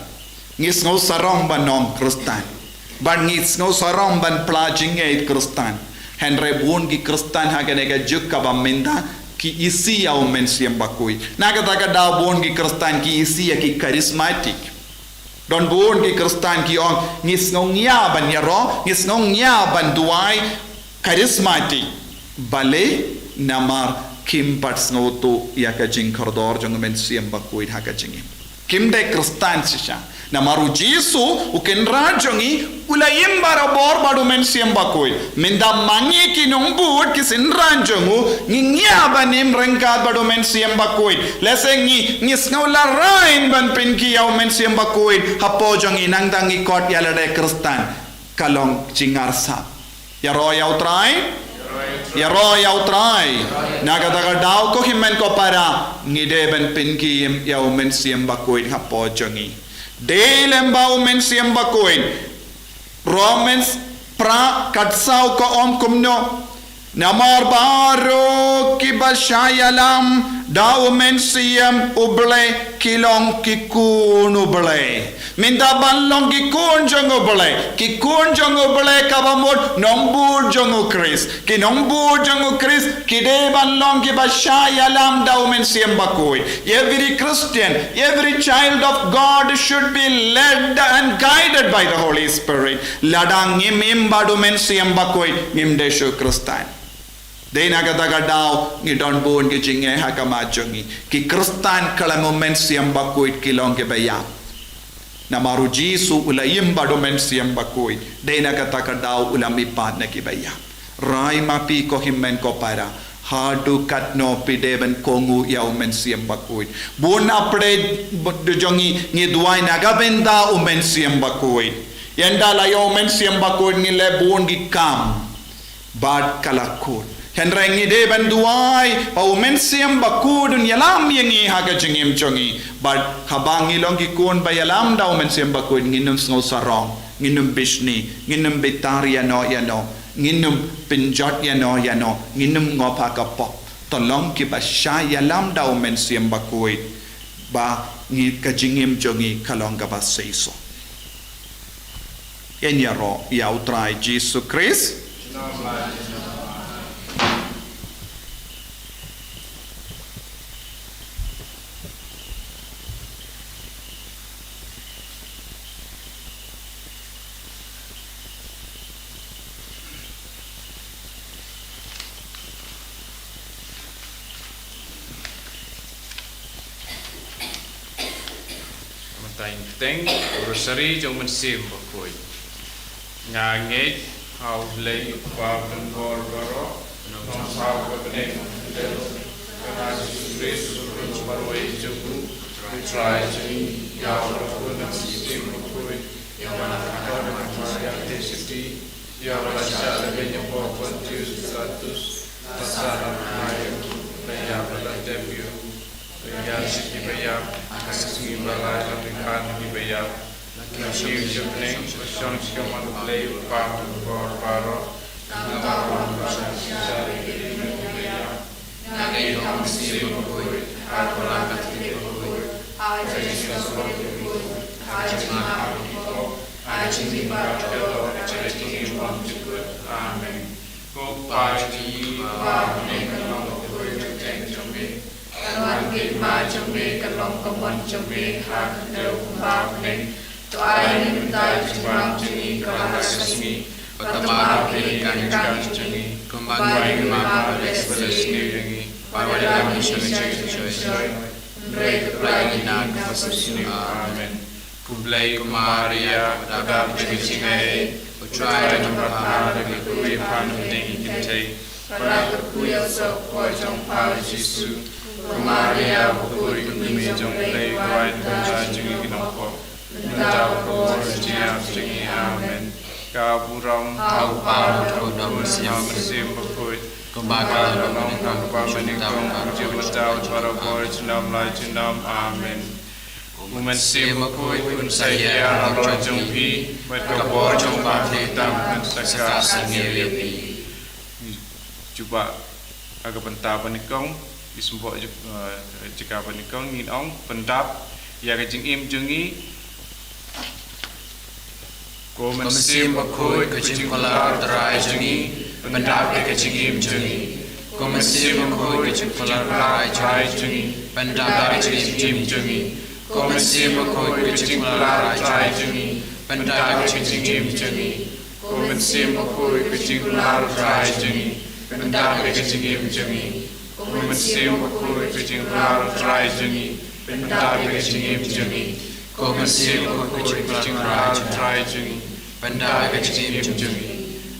Ngi sngew sarong ban long Khristan. Bad ngi sngew sarong ban pla jingngeit Khristan. Hynrei bun ki Khristan ha kane ka juk kaba mynta ki isih ïa u Mynsiem Bakhuid. Na kata ka daw bun ki Khristan ki isih ïa ki charismatic. Don bun ki Khristan ki ong, ngi sngew ngiah ban ïaroh, ngi sngew ngiah ban duwai, charismatic. Balei? Namar kim pat sngewthuh ïa ka jingkordor jong u Mynsiem Bakhuid ha ka jingim. Kim dei Khristan shisha. Namar u Jisu, u Kynrad jong ngi, u la im barabor bad u Mynsiem Bakhuid. Mynta ma ngi ki nongbud ki synran jong u, ngi ngiah ban im ryngkat bad u Mynsiem Bakhuid. Lehse ngi, ngi sngew lehrain ban pynkhih ïa u Mynsiem Bakhuid hapoh jong ngi, nangta ngi khot ïa lade Khristan. Ka long jingïarsap. Ïaroh ïa u Trai. Ïaroh ïa U Trai. Na kata ka daw ko hynmen ko para, ngi dei ban pynkim ïa U Mynsiem Bakhuid hapoh jong ngi. Dei lem ba U Mynsiem Bakhuid. Romans phra khatsaw ka ong kumno. Namar baroh kiba shah ïalam da U Mynsiem U Blei ki long ki khun U Blei. Mynta ban long ki khun jong U Blei, ki khun jong U Blei kaba mut nongbud jong U Khrist. Ki nongbud jong U Khrist ki dei ban long kiba shah ïalam da U Mynsiem Bakhuid. Every Christian, every child of God should be led and guided by the Holy Spirit. Lada ngim im bad U Mynsiem Bakhuid, ngim dei shuh Khristan. Dei na kata ka daw ngi don bun ki jingeh ha khmat jong ngi. Ki Khristan khlem U Mynsiem Bakhuid ki long kiba ïap. Namar U Jisu u la im bad U Mynsiem Bakhuid. Dei na kata ka daw u la mihpat na kiba ïap. Rai ma phi ko hynmen ko para. Haduh katno phi dei ban kohnguh ïa U Mynsiem Bakhuid. Bun na pyrthei jong ngi ngi duwai na ka bynta U Mynsiem Bakhuid. Ynda la ïoh U Mynsiem Bakhuid ngi leh bun ki kam. Bad ka la kut. Hynrei ngi dei ban duwai ba U Mynsiem Bakhuid un ïalam ïa ngi ha ka jingim jong ngi. Bad haba ngi long ki khun ba ïalam da U Mynsiem Bakhuid ngin ym sngew sarong, ngin ym bishni, ngin ym bitar ïano ïano, ngin ym pynjot ïano ïano, ngin ym ngop ha ka pop. To long kiba shah ïalam da U Mynsiem Bakhuid. Ba ngi ka jingim jong ngi ka long kaba seisoh. Ïa ïaroh ïa U Trai Jisu Khrist. Mynta ngin bteng u Rosari jong U Mynsiem Bakhuid. Nga ngeit ha U Blei U Kpa badonbor baroh, u nongthaw uba bneng, u dei, ka Jisu Khrist u Trai baroh jong u, U Trai jong ngi, ïa uba la pun da U Mynsiem Bakhuid, ïa uba la kynnoh da ka Maria Theisotti, ïa uba la shah lehbeiñ hapoh Pontius Pilatus, la sah, la kynmaw, la ïap, la tep ïa u, la ïaid sha kiba ïap, ha ka sngi ba lai la pynphai na kiba ïap, la kiew sha bneng, la shong sha kamon U Blei U Kpa badonbor baroh. Nga ngeit ha U Mynsiem Bakhuid, ha ka Balang Katholik bakhuid, ha ka jingïasyllok bakhuid, ha ka jingmap bakhuid, ha ka jingim baroh, ha ka jingim bymjukut. Amen. Ko Kpa jong ngi, uba ha bneng, ka long ka kyrteng jong me. Ka long ka hima jong me, ka long ka mon jong me, ha ka kyrteng u Kpa ha bneng. To ai ïa ngi mynta ka jingmam jong ngi kaba ha ka sngi. Bad to map ïa ngi ka jingkam jong ngi, kumba ngi map ïa kiba la sniew ïa ngi. Bad wat ïalam sha ngi sha ka jingshoi, hynrei to pynlait ngi na kaba sniew. Amen. Ko Blei, ko Maria, ba dap da ka jingaiei, U Trai u don bad pha, ha ka kyrteng jong ngi ki kynthei. Bad ha ka kyrteng jong u Soh jong pha U Jisu. Ko Maria bakhuid, ko Kmie jong U Blei, pynduwai na ka bynta jong ngi ki nongpop, mynta bad ha ka hor jingïap jong ngi. Amen. Ka burom ha U Kpa bad ha U Khun bad ha U Mynsiem Bakhuid, kumba ka long, kumba mynta, kumjuh mynta, bad barabor, junom la junom. Amen. U Mynsiem Bakhuid un sa ïaroh halor jong phi, bad ka bor jong U Kpa uba ha bneng un sa ïasngewbha ïa phi. Jubab ha ka bynta ba nyngkong, isynei ju-, eh, jaka ba nyngkong ngin ong, pyndap ïa ka jingim jong ngi. Ko Mynsiem Bakhuid, ko jingkular Trai jong ngi, pyndap ïa ka jingim jong ngi. Ko Mynsiem Bakhuid, ko jingkular Trai jong ngi, pyndap ïa ka jingim jong ngi. Ko Mynsiem Bakhuid, ko jingkular Trai jong ngi, pyndap ïa ka jingim jong ngi. Ko Mynsiem Bakhuid, ko jingkular Trai jong ngi, pyndap ïa ka jingim jong ngi. Ko Mynsiem Bakhuid, ko jingkular Trai jong ngi, pyndap ïa ka jingim jong ngi. Ko Mynsiem Bakhuid, ko jingkular Trai jong ngi, pyndap ïa ka jingim jong ngi.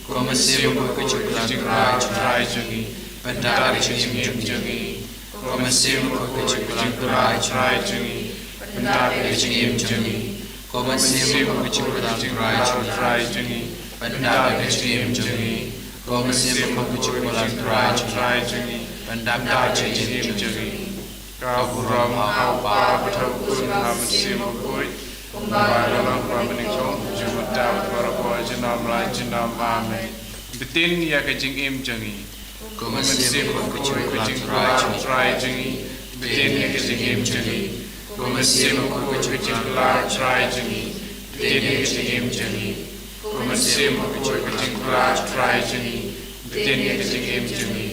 Ko Mynsiem Bakhuid, ko jingkular Trai jong ngi, pyndap ïa ka jingim jong ngi. Ko Mynsiem Bakhuid, ko jingkular Trai jong ngi, pyndap ïa ka jingim jong ngi. Ko Mynsiem Bakhuid, ko jingkular Trai jong ngi, pyndap ïa ka jingim jong ngi. Ko Mynsiem Bakhuid, ka jingkular Trai jong ngi, pyndap ïa ka jingim jong ngi. Ka burom ha u Kpa bad ha u Khun bad ha u Mynsiem Bakhuid, kumba ka la long, kumba mynnyngkong, kumjuh mynta bad barabor, junom la junom. Amen. Btin ïa ka jingim jong ngi. Ko Mynsiem Bakhuid, ka jingkular Trai jong ngi, btin ïa ka jingim jong ngi. Ko Mynsiem Bakhuid, ka jingkular Trai jong ngi, btin ïa ka jingim jong ngi. Ko Mynsiem Bakhuid, ka jingkular Trai jong ngi, btin ïa ka jingim jong ngi.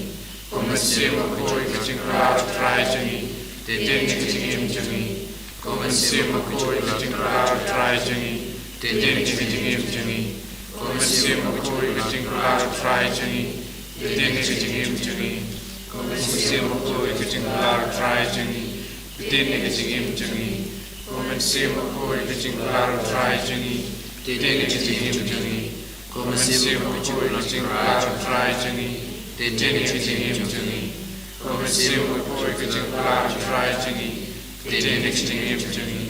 Ko Mynsiem Bakhuid, ka jingkular Trai jong ngi, btin ïa ka jingim jong ngi. Ko Mynsiem Bakhuid, ka jingkular Trai jong ngi, btin ïa ka jingim jong ngi. Ko Mynsiem Bakhuid, ka jingkular Trai jong ngi, btin ïa ka jingim jong ngi. Ko Mynsiem Bakhuid, ka jingkular Trai jong ngi, btin ïa ka jingim jong ngi. Ko Mynsiem Bakhuid, ka jingkular Trai jong ngi, btin ïa ka jingim jong ngi. Ko Mynsiem Bakhuid, ka jingkular Trai jong ngi, btin ïa ka jingim jong ngi. Ko Mynsiem Bakhuid, ka jingkular Trai jong ngi, btin ïa ka jingim jong ngi.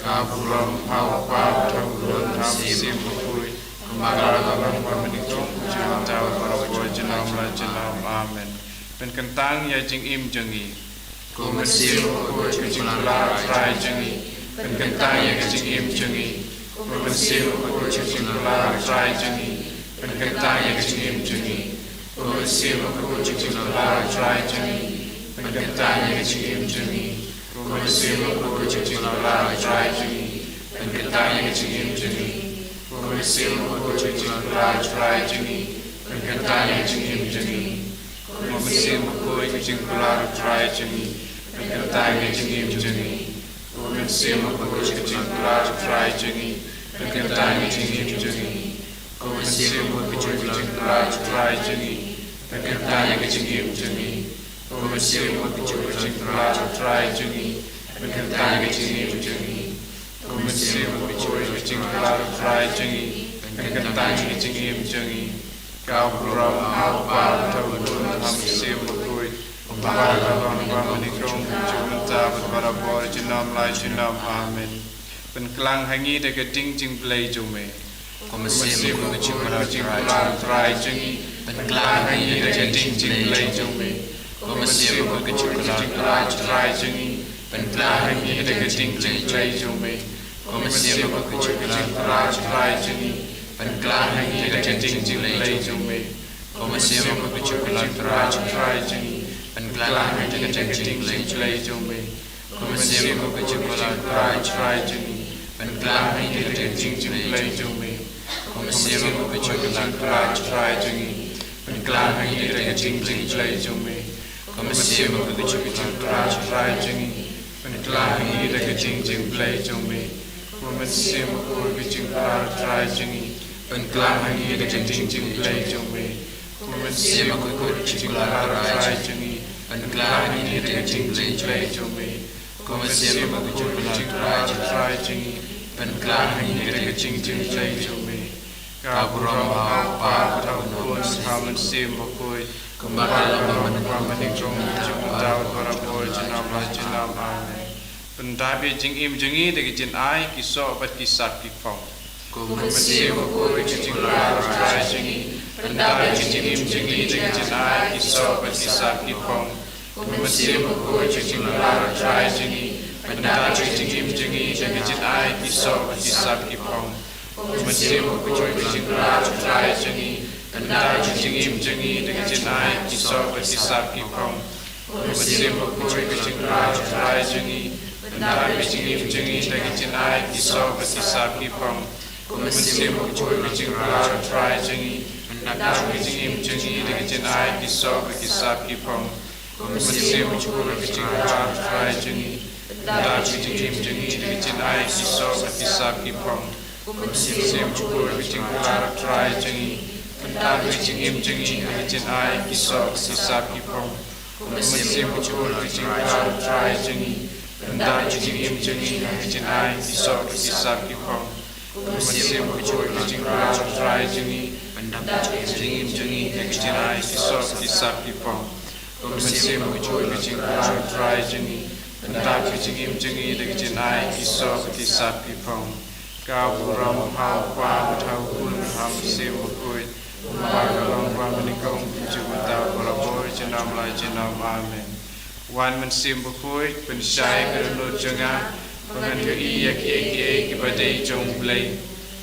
Ka burom ha u Kpa bad ha u Khun bad ha u Mynsiem Bakhuid, kumba ka la long, kumba mynnyngkong, kumjuh mynta bad barabor, junom la junom. Amen. Pynkyntang ïa ka jingim jong ngi. Ko Mynsiem Bakhuid, ka jingkular Trai jong ngi, pynkyntang ïa ka jingim jong ngi. Ko Mynsiem Bakhuid, ka jingkular Trai jong ngi, pynkyntang ïa ka jingim jong ngi. Ko Mynsiem Bakhuid, ka jingkular Trai jong ngi, pynkyntang ïa ka jingim jong ngi. Ko Mynsiem Bakhuid, ka jingkular Trai jong ngi, pynkyntang ïa ka jingim jong ngi. Ko Mynsiem Bakhuid, ka jingkular Trai jong ngi, pynkyntang ïa ka jingim jong ngi. Ko Mynsiem Bakhuid, ka jingkular Trai jong ngi, pynkyntang ïa ka jingim jong ngi. Ko Mynsiem Bakhuid, ka jingkular Trai jong ngi, pynkyntang ïa ka jingim jong ngi. Ko Mynsiem Bakhuid, ka jingkular Trai jong ngi, pynkyntang ïa ka jingim jong ngi. Ko Mynsiem Bakhuid, ka jingkular Trai jong ngi, pynkyntang ïa ka jingim jong ngi. Ko Mynsiem Bakhuid, ka jingkular Trai jong ngi, pynkyntang ïa ka jingim jong ngi. Ka burom ha u Kpa bad ha u Khun bad ha u Mynsiem Bakhuid, kumba ka la long, kumba mynnyngkong, kumjuh mynta bad barabor, junom la junom. Amen. Pynklang ha ngi da ka ding jingblei jong me. Ko Mynsiem Bakhuid, ka jingkular Trai jong ngi, pynklang ha ngi da ka ding jingblei jong me. Ko Mynsiem Bakhuid, ka jingkular Trai jong ngi, pynklang ha ngi da ka ding jingblei jong me. Ko Mynsiem Bakhuid, ka jingkular Trai jong ngi, pynklang ha ngi da ka ding jingblei jong me. Ko Mynsiem Bakhuid, ka jingkular Trai jong ngi, pynklang ha ngi da ka ding jingblei jong me. Ko Mynsiem Bakhuid, ka jingkular Trai jong ngi, pynklang ha ngi da ka ding jingblei jong me. Ko Mynsiem Bakhuid, ka jingkular Trai jong ngi, pynklang ha ngi da ka ding jingblei jong me. Ko Mynsiem Bakhuid, ka jingkular Trai jong ngi, pynklang ha ngi da ka ding jingblei jong me. Ko Mynsiem Bakhuid, ka jingkular Trai jong ngi, pynklang ha ngi da ka ding jingblei jong me. Ko Mynsiem Bakhuid, ka jingkular Trai jong ngi, pynklang ha ngi da ka ding jingblei jong me. Ko Mynsiem Bakhuid, ka jingkular Trai jong ngi, pynklang ha ngi da ka ding jingblei jong me. Ka burom ha u Kpa bad ha u Khun bad ha u Mynsiem Bakhuid, kumba ka la long, kumba mynnyngkong, kumjuh mynta bad barabor, junom la junom. Amen. Pyndap ïa ka jingim jong ngi da ki jingai, ki soh bad ki sap ki phong. Ko Mynsiem Bakhuid, ka jingkular Trai jong ngi, pyndap ïa ka jingim jong ngi da ki jingai, ki soh bad ki sap ki phong. Ko Mynsiem Bakhuid, ka jingkular Trai jong ngi, pyndap ïa ka jingim jong ngi da ki jingai, ki soh bad ki sap ki phong. Ko Mynsiem Bakhuid, ka jingkular Trai jong ngi, pyndap ïa ka jingim jong ngi da ki jingai, ki soh bad ki sap ki phong. Ko Mynsiem Bakhuid, ka jingkular Trai jong ngi, pyndap ïa ka jingim jong ngi da ki jingai, ki soh bad ki sap ki phong. Ko Mynsiem Bakhuid, ka jingkular Trai jong ngi, pyndap ïa ka jingim jong ngi da ki jingai, ki soh bad ki sap ki phong. Ko Mynsiem Bakhuid, ka jingkular Trai jong ngi, pyndap ïa ka jingim jong ngi da ki jingai, ki soh bad ki sap ki phong. Ko Mynsiem Bakhuid, ka jingkular Trai jong ngi, pyndap ïa ka jingim jong ngi da ki jingai, ki soh bad ki sap ki phong. Ko Mynsiem Bakhuid, ka jingkular Trai jong ngi, pyndap ïa ka jingim jong ngi da ki jingai, ki soh bad ki sap ki phong. Ko Mynsiem Bakhuid, ka jingkular Trai jong ngi, pyndap ïa ka jingim jong ngi da ki jingai, ki soh bad ki sap ki phong. Ko Mynsiem Bakhuid, ka jingkular Trai jong ngi, pyndap ïa ka jingim jong ngi da ki jingai, ki soh bad ki sap ki phong. Ka burom ha u Kpa bad ha u Khun bad ha u Mynsiem Bakhuid, Kumba ka long ba mynnyngkong, juh mynta, barabor, junom la junom. Amen. Wan Mynsiem Bakhuid, pynshai ka dohnud jong nga, ba ngan ïohi ïa kiei kiei kiba dei jong U Blei.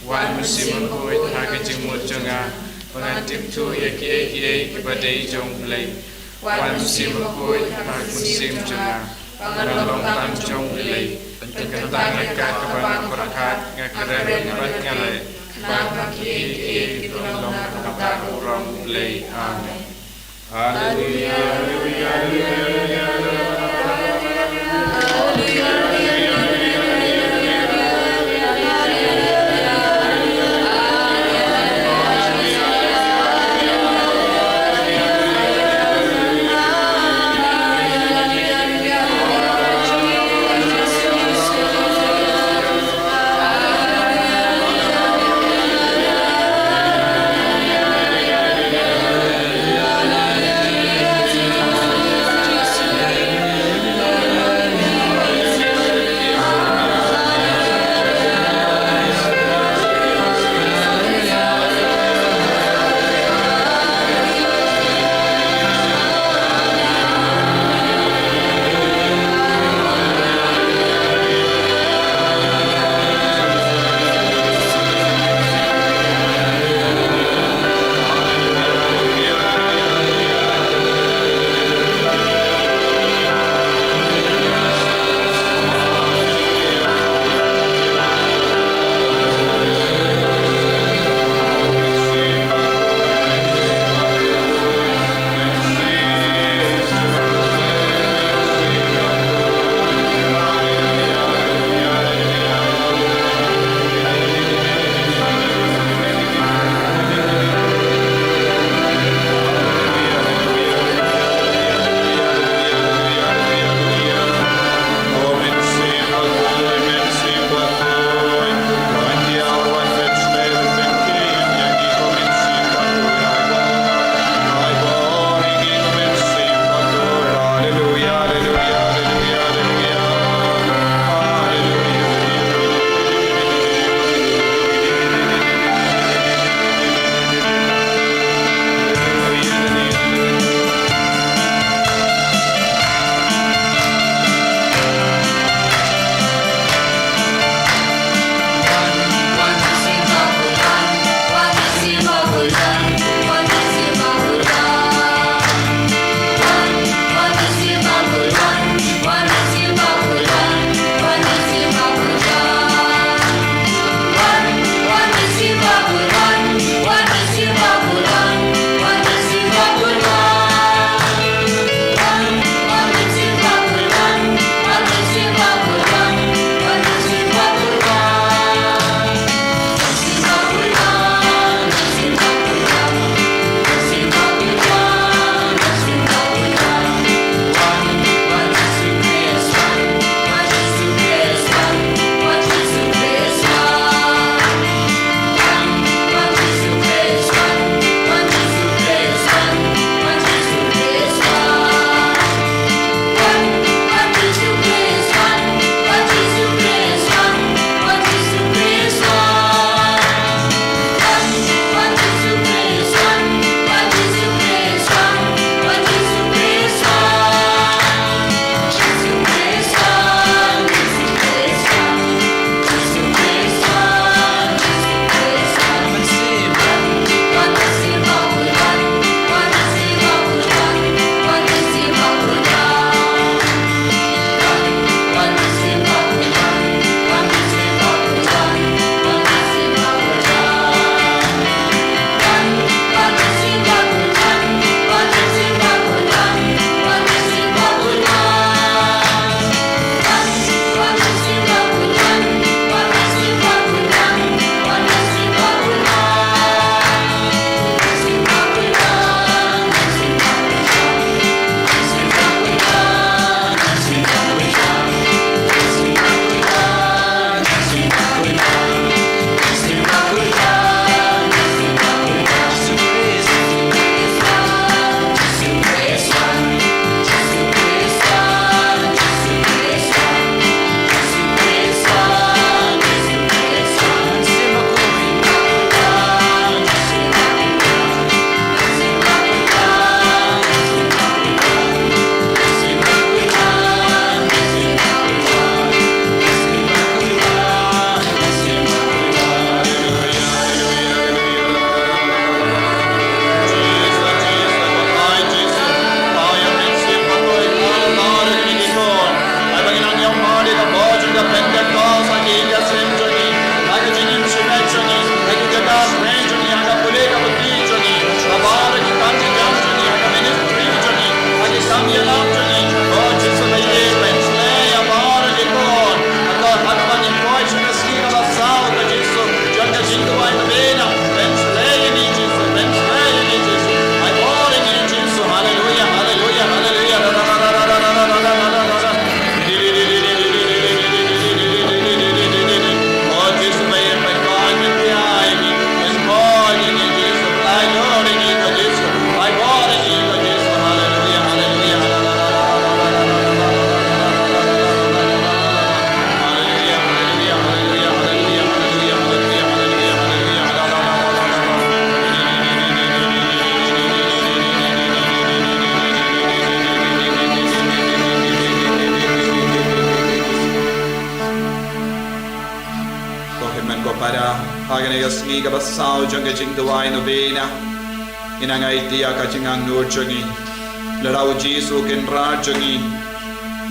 Wan Mynsiem Bakhuid, ha ka jingmut jong nga, ba ngan tip thuh ïa kiei kiei kiba dei jong U Blei. Wan Mynsiem Bakhuid, ha ka mynsiem jong nga, ba ngan long tam jong U Blei. Pynkyntang ïa ka kaba nga pyrkhat, nga kren bad nga leh, ba kiei kiei kiba long ha ka bynta ka burom U Blei. Amen. Haleluya, haleluya, haleluya, haleluya. Ko hynmen ko para, ha kane ka sngi kaba saw jong ka jingduwai novena, ngin nang ïa ïa ka jingangnud jong ngi. Lada u Jisu u Kynrad jong ngi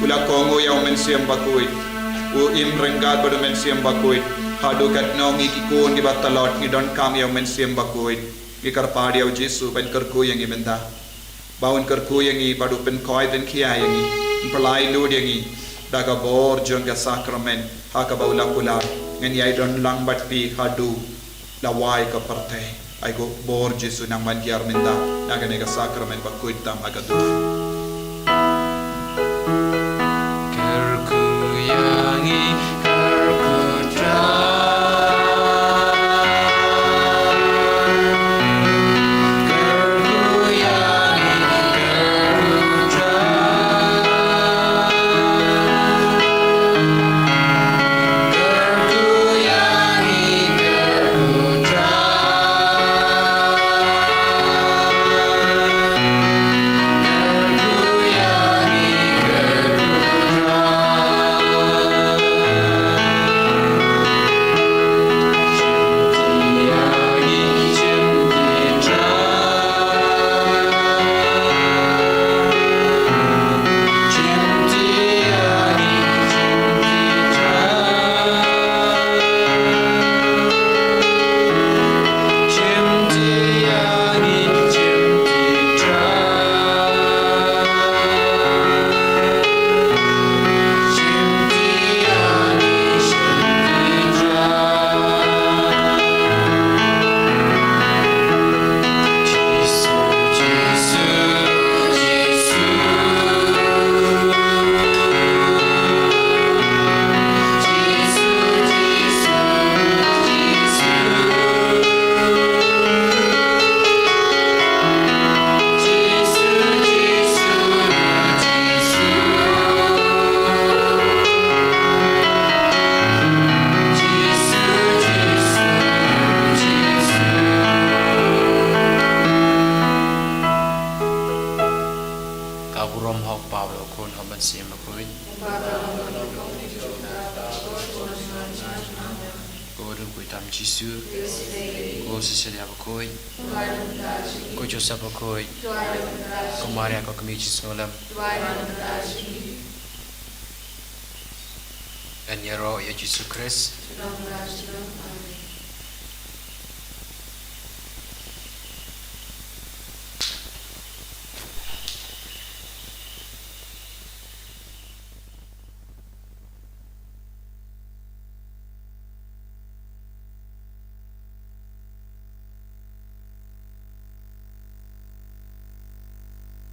u la kohnguh ïa u Mynsiem Bakhuid, u im ryngkat bad u Mynsiem Bakhuid, haduh katno ngi ki khun kiba tlot ngi donkam ïa u Mynsiem Bakhuid. Ngi kyrpad ïa u Jisu ban kyrkhu ïa ngi mynta, ba un kyrkhu ïa ngi bad u pynkhoi pynkhia ïa ngi, un pynlait lut ïa ngi da ka bor jong ka sakramen ha kaba u la kular, ngan ïai don lang bad phi haduh la wai ka pyrthei. Ai ko bor Jisu nang ban kiar mynta na kane ka sakramen bakhuid tam ha ka duwai. Kyrkhu ïa ngi, kyrkhu Trai. Kyrkhu ïa ngi, kyrkhu Trai. Kyrkhu ïa ngi, kyrkhu Trai. Ka burom ha u Kpa bad ha u Khun bad ha u Mynsiem Bakhuid. Ko Dum Khuid tam Jisu. Ko Cecilia Bakhuid. Ko Joseph Bakhuid. Ko Maria ko kmie jingsngewlem. Ngan ïaroh ïa u Jisu Khrist.